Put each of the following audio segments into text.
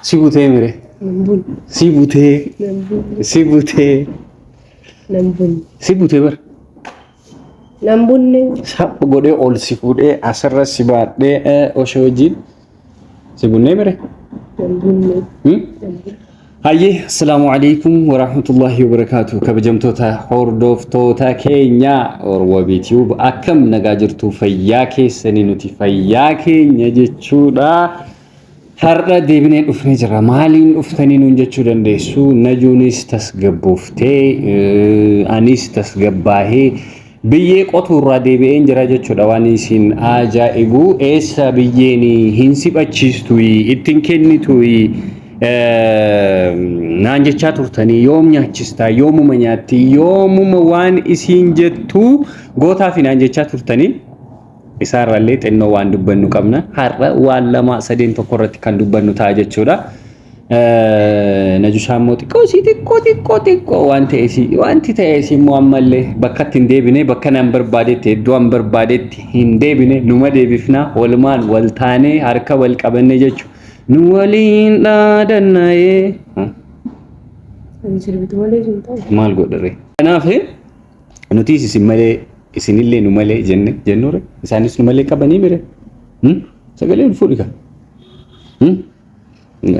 Si butee mire. Nan bunne. Si butee. Nan bunne. Si butee. Nan bunne. Si butee bar. Nan bunne. Saphu godhee ol si fuudhee asirra si baadhee oshee wajjin si bunnee mire. Nan bunne. Hmm? Nan bunne. Hayyee, assalaamu alaikum warahmatullahi wabarakaatu. Kabajamtoota hordoftoota keenya Orwa Tube, akkam nagaa jirtu? Fayyaa keessanii? Nuti fayyaa keenya jechuudha. Har'a deebinee dhufnee jira. Maaliin dhuftanii nuun jechuu dandeessu. Najuunis tasgabbooftee, anis tasgabbaahee biyyee qotuurraa deebi'een jira jechuudha. Waan isin ajaa'ibu, eessa biyyeen hin siphachiistu, ittiin kennitu naan jechaa turtanii, yoom nyaachistaa, yoomuma nyaatti, yoomuma waan isiin jettu gootaa fi naan jechaa turtanii, isaarrallee xinnoo waan dubbannu qabna. Har'a waan lama sadeen tokko irratti kan dubbannu ta'a jechuudha. Najushaa immoo xiqqoo isii xiqqoo xiqqoo xiqqoo waan ta'e isii wanti ta'e isii immoo ammallee bakka itti hin deebine, bakka naan barbaadetti, iddoo an barbaadetti hin deebine. Numa deebifna, walumaan wal taanee harka wal qabanne jechuudha. Nu waliin dhaadanna'ee. Ani sirbitu malee sun ta'u. Maal godhare? Kanaaf nutis isin malee, isinillee nu malee jenne jennure, isaanis nu malee qabanii mire. Sagalee ol fuudhi kan.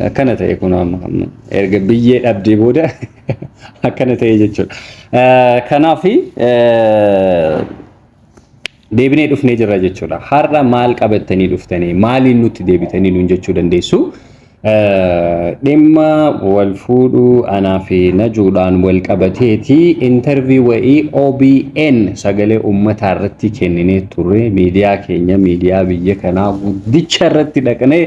Akkana ta'e kun amma erga biyyee dhabdee booda akkana ta'e jechuudha. Kanaaf deebinee dhufnee jirra jechuudha. Har'a maal qabattanii dhuftanii, maaliin nutti deebitanii nuun jechuu dandeessu. Dhimma wal fuudhuu anaa fi Najuudhaan wal qabateeti interview wa'ii OBN sagalee uummataa irratti kenninee turre. Miidiyaa keenya, miidiyaa biyya kanaa guddicha irratti dhaqnee,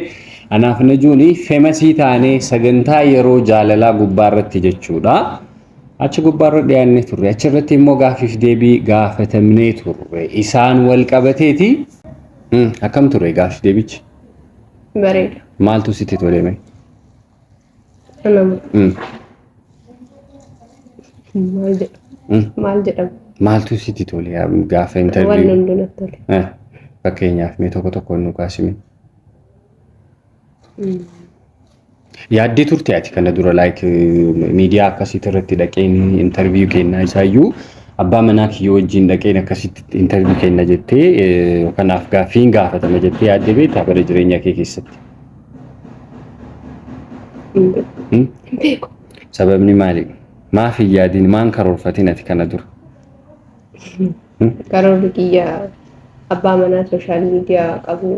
anaaf Najuun famous taanee sagantaa yeroo jaalalaa gubbaa irratti jechuudha. Achi gubbaarra dhiyaannee turre. Achirratti immoo gaafiif deebii gaafatamnee turre. Isaan wal qabateeti. Akkam ture gaafiif deebichi? Bareeda. Maaltu sitti tole mee? Nama maal jedhama? Maal jedhama? Maaltu sitti tole gaafa Waan interview? hunduu natti tole. Fakkeenyaaf mee tokko tokko nu kaasime. Yaaddee turte ati kana dura, like, miidiyaa akkasiitti irratti dhaqeen interview kennaa, isaayyuu abbaa manaa kiyya wajjin dhaqeen akkasitti interview kenna jettee, kanaaf gaaffiin gaafatama jettee yaaddee beektaa bara jireenya kee keessatti? Hin beeku. Hin beeku. Sababni maali? Maaf hin yaadin? Maan karoorfatin ati kana dura? Karoorri kiyya abbaa manaa social media qabu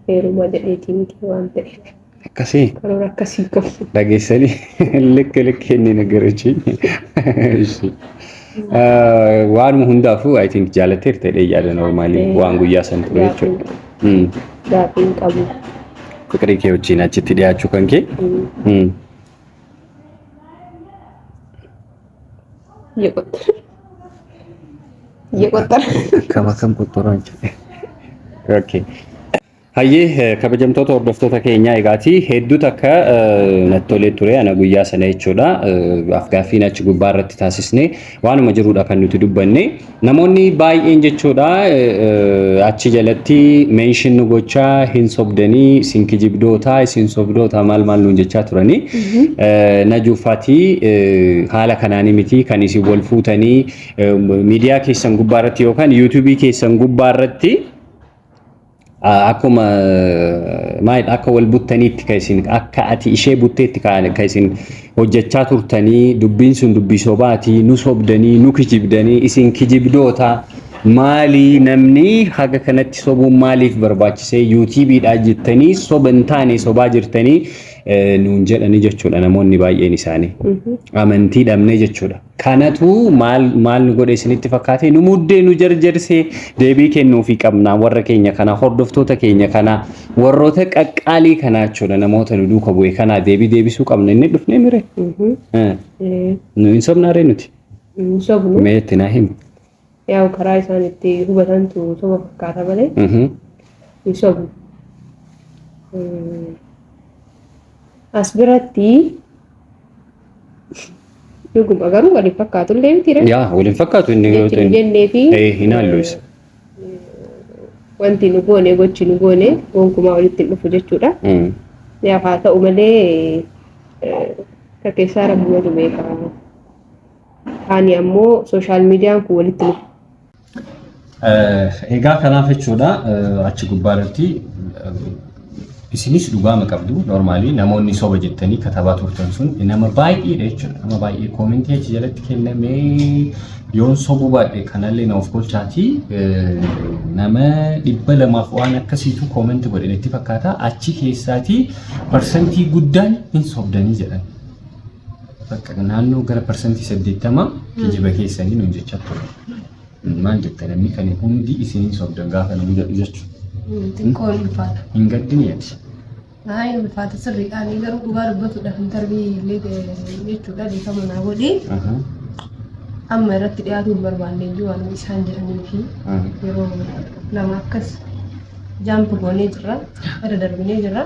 heeruma jedheetii miti waan ta'eef. Akkasii? Karoora akkasii qabu. Dhageessanii, likki likki inni nagarichi. Waanuma hundaafuu I think jaalatteerta jedhee yaada, normally waan guyyaa san ture jechuudha. Gaaffii hin qabu. Fiqirii kee wajjin achitti dhiyaachuu kan kee. እየቆጠረ እየቆጠረ Akkam akkam qoxxoraan jedhe. Okay. Hayyee, kabajamtoota hordoftoota keenyaa, egaati hedduu takka natti tolee ture ana guyyaa sana jechuudha. Afgaaffiin achi gubbaa irratti taasisne waanuma jirudha kan nuti dubbanne. Namoonni baay'een jechuudha achi jalatti mention nu gochaa, hin sobdanii, isin kijibdoota, isin sobdoota, maal maal nuun jechaa turanii. Najuufaatii haala kanaanii miti kan isin wal fuutanii, miidiyaa keessan gubbaa irratti yookaan yuutuubii keessan gubbaa irratti akkuma maalidha, akka wal buttaniitti kan isin, akka ati ishee butteetti kan isin hojjechaa turtanii, dubbiin sun dubbii sobaatii, nu sobdanii, nu kijibdanii, isin kijibdoota, maalii namni haga kanatti sobuun maaliif barbaachisee, yuutuubiidhaa jettanii soba hin taane sobaa jirtanii nuun jedhanii jechuudha namoonni baay'een isaanii. Amantii dhabnee jechuudha. Kanatu maal maal nu godhe isinitti fakkaate? Nu muddee, nu jarjarsee deebii kennuufii qabna warra keenya kana, hordoftoota keenya kana, warroota qaqqaalii kanaa jechuudha, namoota nu duuka bu'e kanaa deebii deebisuu qabna inni dhufnee mire. Nu hin sobnaaree nuti? Hin sobnu. Mee itti naa himi. Yaa'u, karaa isaan itti hubatantu soba fakkaata malee hin sobnu. As biratti dhuguma garuu waliin fakkaatu illee miti ree. Yaa, waliin fakkaatu inni Jechi nu jennee fi Hin haallu isa. Wanti nu goone, gochi nu goone gonkumaa walitti hin dhufu jechuudha. Yaa haa ta'u malee ka keessaa rabbumatu beeka. Kaani ammoo social mediaan kun walitti nu Egaa kanaaf jechuudha, achi gubbaa irratti isinis dhugaama qabdu. Normally namoonni soba jettanii katabaa turtan sun nama baay'eedha jechuudha. Nama baay'ee comment achi jalatti kennamee, yoon sobuu baadhe kanallee na of golchaati, nama 200f waan akkasiitu comment godhe natti fakkaata. Achi keessaatii parsantii guddaan hin sobdanii jedhan. Bakka naannoo gara 80% kijiba keessanii nuun jechaa ture. Maal jette namni kan hundi isinii sobdan gaafa namni jedhu jechuudha? Xiqqoon ulfaata. Hin gaddini ati. Baay'ee ulfaata sirriidha. Ani garuu dhugaa dubbatuudhaaf interview illee jechuudha, dhiifama naa godhi. Amma irratti dhiyaatu hin barbaanne iyyuu waan isaan jedhanii fi yeroo lama akkas jump goonee jirra. Irra darbinee jirra.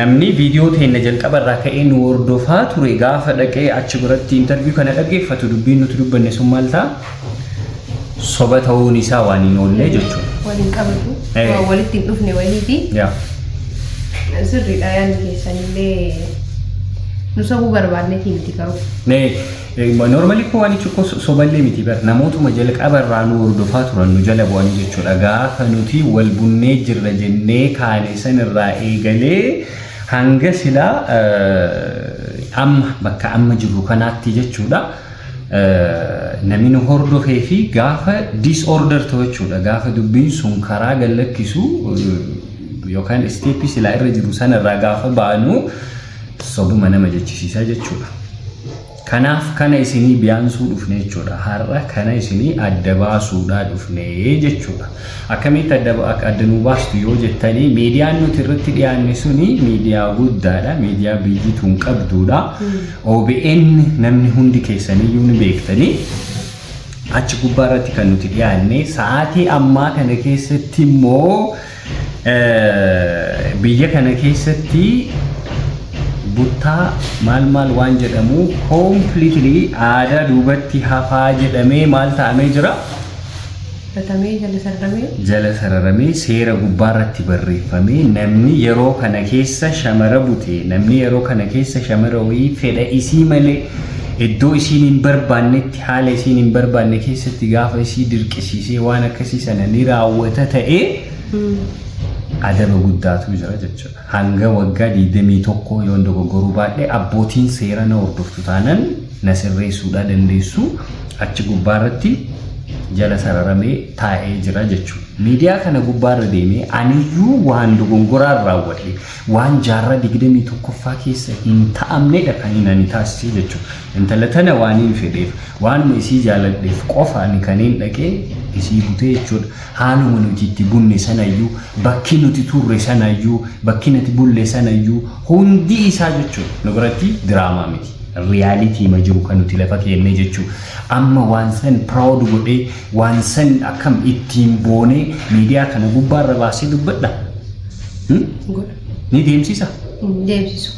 Namni viidiyoo teenya jalqaba irraa ka'ee nu hordofaa ture gaafa dhaqee achi biratti interview kana dhaggeeffatu, dubbiin nuti dubbanne sun maal ta'a? Soba ta'uun isaa waan hin oolle jechuudha. Waliin qabatu. Waan walitti hin dhufne wayiiti. Sirriidha, yaadni keessanillee nu sobuu barbaanneeti miti garuu. Normally koo waan xiqqoo soballee miti bar, namootuma jalqaba irraa nu hordofaa turan nu jala bu'anii jechuudha. Gaafa nuti wal bunnee jirra jennee kaane san irraa eegalee hanga silaa amma bakka amma jirru kanaatti jechuudha. Namni nu hordofee fi gaafa disorder ta'u jechuudha. Gaafa dubbiin sun karaa gallakkisu yookaan step silaa irra jiru sanarraa gaafa baanu sobuma nama jechisiisaa jechuudha. Kanaaf kana isinii biyaansuu dhufne jechuudha. Har'a kana isinii adda baasuudhaa dhufne jechuudha. Akkamitti adda nuu baastu yoo jettanii, miidiyaan nuti irratti dhiyaanne suni miidiyaa guddaadha. Miidiyaa biyyi tun qabduudha. OBN namni hundi keessaniyyuu ni beektanii. Achi gubbaa irratti kan nuti dhiyaanne, sa'aatii ammaa kana keessatti immoo biyya kana keessatti buttaa maal maal waan jedhamu completely aadaa duubatti hafaa jedhamee maal ta'amee jira? Gatamee jala sararamee. Jala sararamee seera gubbaarratti barreeffamee, namni yeroo kana keessa shamara bute, namni yeroo kana keessa shamara wayii fedha isii malee iddoo isiin hin barbaannetti, haala isiin hin barbaanne keessatti gaafa isii dirqisiisee waan akkasii sana ni raawwata ta'ee, adaba guddaatu jira jechuudha. Hanga waggaa 21, yoon dogoggoruu baadhee, abbootiin seera na hordoftu taanan na sirreessuudhaa dandeessu, achi gubbaarratti jala sararamee taa'ee jira jechuudha. Miidiyaa kana gubbaarra deemee aniyyuu waan dogongoraan raawwadhe, waan jaarraa 21ffaa keessa hin ta'amnedha kan hin ani taasisee jechuudha. Intala tana waan hin fedheef, waanuma isii jaaladheef qofa ani kanneen dhaqee isii butee jechuudha. Haaluma nuti itti bunne sanayyuu, bakki nuti turre sanayyuu, bakki nuti bulle sanayyuu, hundi isaa jechuudha. Nu biratti diraamaa miti. Reality ma jiru kan nuti lafa keenne jechuudha. Amma waan san proud godhee, waan san akkam ittiin boonee miidiyaa kana gubbaarra baasee dubbadha. Godha. Ni deemsisa. Deemsisu.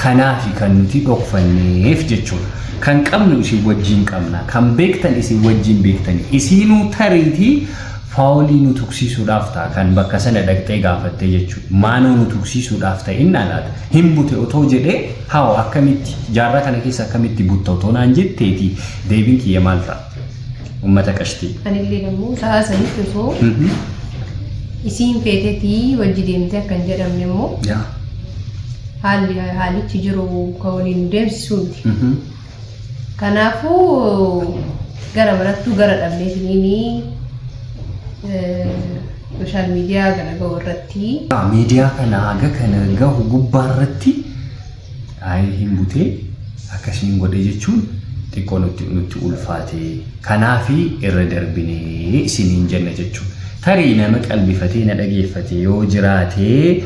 Kanaafi kan nuti dhokfanneef jechuudha. Kan qabnu isin wajjin qabna. Kan beektan isin wajjin beektani. Isiinuu tariitii foul nu tuqsiisuudhaaf ta'a kan bakka sana dhaqxee gaafattee jechuudha. Maanoo nu tuqsiisuudhaaf ta'e inni alaata. Hin bute otoo jedhee, haa akkamitti jaarraa kana keessa akkamitti butta otoo naan jetteeti, deebiin kiyya maal ta'a? Uummata qashtii. Anillee immoo sa'a sanitti osoo isiin feeteetii wajji deemtee akkan jedhamne immoo haalli haalichi jiru kan waliin deemsisuu miti. Kanaafuu gara manattuu gara dhabnee isiniin social media kana gahu irratti Miidiyaa kana haga kana gahu gubbaa irratti ayi hin butee akkasiin godhe jechuun xiqqoo nutti ulfaate. Kanaafi irra darbinee isiniin jenna jechuudha. Tarii nama qalbifatee na dhageeffate yoo jiraate,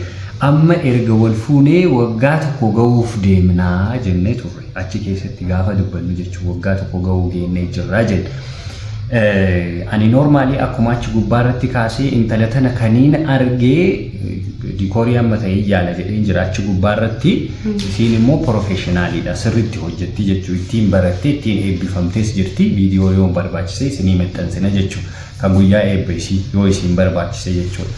amma erga wal fuunee waggaa 1 gahuuf deemnaa jennee turre. Achi keessatti gaafa dubbannu jechuudha, waggaa 1 gahuu geennee jirraa jenne. Ani normally akkuma achi gubbaa irratti kaasee, intala tana kaniin argee decor amma ta'ee yaala jedheen jira achi gubbaa irratti. Isiin immoo professionaliidha, sirriitti hojjetti jechuudha. Ittiin barattee ittiin eebbifamtees jirti. Viidiyoo yoo barbaachise isinii maxxansina jechuudha, kan guyyaa eebba isii yoo isiin barbaachise jechuudha.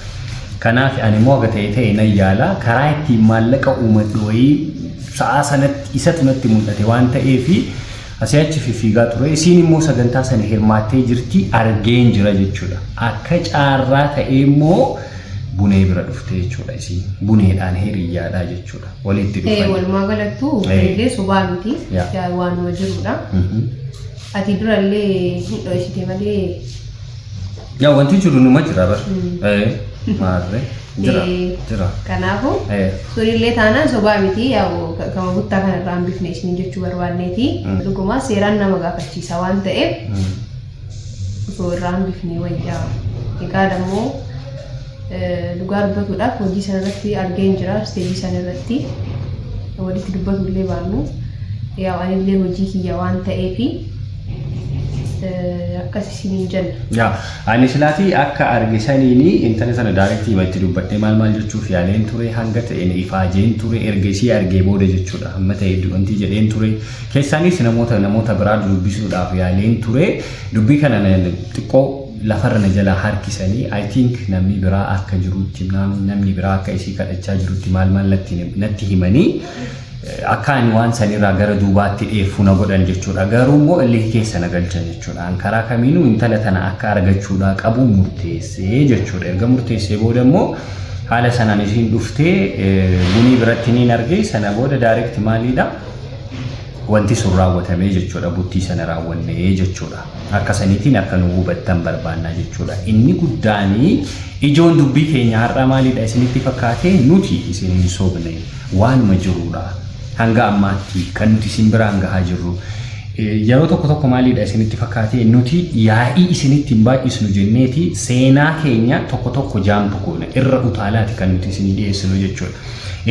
Kanaaf ani immoo haga ta'e ta'e nan yaala karaa ittiin maallaqa uumadhu wayii sa'aa sanatti isatu natti mul'ate waan ta'eefi asii achi fiffiigaa ture. Isiin immoo sagantaa sana hirmaattee jirti argeen jira jechuudha. Akka caarraa ta'ee immoo Bunee bira dhufte jechuudha isiin. Buneedhaan hiriyyaadha jechuudha. Walitti dhufanii. Walumaa galattuu kunillee sobaa miti. Yaa waanuma jirudha. Ati durallee hin dhoysite malee. Yaa wanti jiru numa jira bar. Maarree jira jira. Kanaafuu sunillee taanaan sobaa miti yaa kama buttaa kanarraa hambifne isin jechuu barbaanneeti. Dhugumaa seeraan nama gaafachiisa waan ta'eef osoo irraa hambifne wayyaa. Egaa dammoo dhugaa dubbatuudhaaf hojii sana irratti argeen jira isteejii sana irratti walitti dubbatu illee baannu yaa anillee hojii kiyya waan ta'eefi akkas isiniin jenna. Yaa ani silaatii akka arge saniini intala sana daarektii itti dubbadhee maal maal jechuuf yaaleen ture hanga ta'een ifaajeen ture erga isii argee booda jechuudha hamma ta'e wanti jedheen ture keessaanis namoota namoota biraa dubbisuudhaaf yaaleen ture dubbii kana xiqqoo lafarra na jalaa harkisanii I think namni biraa akka jirutti namni biraa akka isii kadhachaa jirutti maal maal natti himanii akka ani waan sanirraa gara duubaatti dheeffu na godhan jechuudha. Garuu immoo illee keessa na galchan jechuudha. An karaa kamiinuu intala tana akka argachuudhaa qabu murteessee jechuudha. Erga murteessee booda immoo haala sanaan isiin dhuftee Bunii biratti niin arge sana booda direct maaliidha? Wanti sun raawwatamee jechuudha. Buttii sana raawwannee jechuudha. Akka saniitiin akka nu hubattan barbaannaa jechuudha. Inni guddaanii ijoon dubbii keenya har'a maalidha isinitti fakkaate nuti isin hin sobne waanuma jiruudha. Hanga ammaatti kan nuti isin biraan gahaa jirru. Yeroo tokko tokko maalidha isinitti fakkaate nuti yaa'ii isinitti hin baay'isnu jenneeti seenaa keenya tokko tokko jump goona irra utaalaati kan nuti isinii dhiyeessinu jechuudha.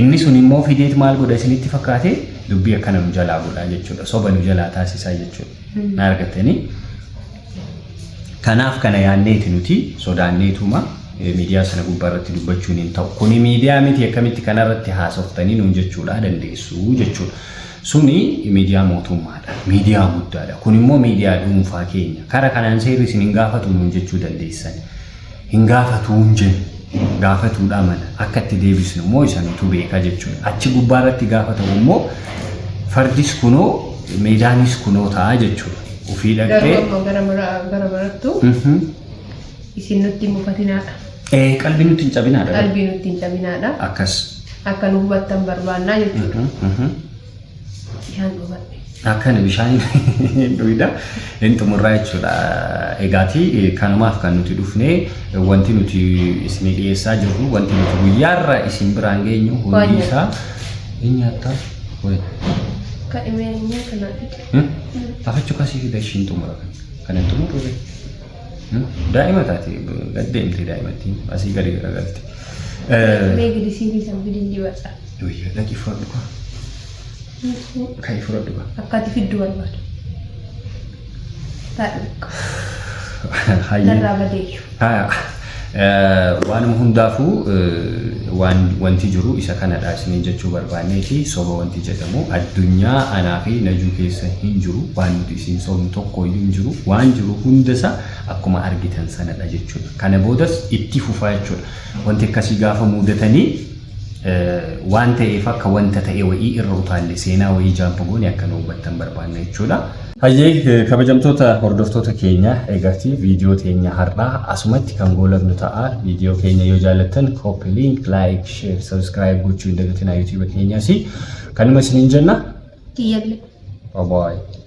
Inni sun immoo fideet maal godha isinitti fakkaate dubbii akkana nu jalaa godhaa jechuudha. Soba nu jalaa taasisaa jechuudha. Na argattanii? Kanaaf kana yaanneeti nuti sodaanneetuma miidiyaa sana gubbaa irratti dubbachuun hin ta'u. Kuni miidiyaa miti akkamitti kanarratti haasoftanii nuun jechuudha dandeessu jechuudha. Suni miidiyaa mootummaadha. Miidiyaa guddaadha. Kun immoo miidiyaa dhuunfaa keenya. Kara kanaan seerri isin hin gaafatu nuun jechuu dandeessan. Hin gaafatu hin jennu. Gaafatuudha mala. Akka itti deebisnu immoo isa nutu beeka jechuudha. Achi gubbaa irratti gaafa ta'u immoo fardis kunoo meedaanis kunoo ta'a jechuudha. Ofii dhaqxee. Garuu amma gara marattu isin nutti hin mufatinaadha. Qalbii nutti hin cabinaadha. Qalbii nutti hin cabinaadha. Akkas. Akka nu hubattan barbaannaa jechuudha. Bishaan dhugate. Akkana bishaan hin dhugda hin xumurraa jechuudha. Egaati kanumaaf kan nuti dhufne wanti nuti isinii dhiyeessaa jirru wanti nuti guyyaarra isin biraan geenyu hundi isaa hin nyaattaa. Wayi. Kadhimee nyaata naa fide. Afachuu kasii fida ishiin xumura kan. Kan hin xumurre. Daa'ima taate gad deemte daa'imattiin asii gadi garagalte. Mee gilisiinii san fidin dibadha. Wayyo dhaqii fudhadhu kaa. Ka'ii fudhadhu kaa. Akka ati fiddu barbaada. Taa'e bakka. Hayyee. Narraa badeeyyu. Haya. Waanuma hundaafuu waan wanti jiru isa kanadha isiniin jechuu barbaanneeti soba wanti jedhamu addunyaa anaa fi Najuu keessa hin jiru waan nuti isin sobnu tokko iyyuu hin jiru waan jiru hundasa akkuma argitan sanadha jechuudha. Kana boodas itti fufaa jechuudha. Wanti akkasii gaafa muudatanii waan ta'eef akka wanta ta'e wa'ii irra utaalle seenaa wayii jump goone akka nu hubattan barbaanna jechuudha. Hayyee kabajamtoota hordoftoota keenya egaati viidiyoo teenya har'aa asumatti kan goolabnu ta'a. Viidiyoo keenya yoo jaallattan copy link, like, share, subscribe gochuu hin dagatinaa YouTube keenyas. Kanuma isiniin jenna. Kiyyallee. Bye bye.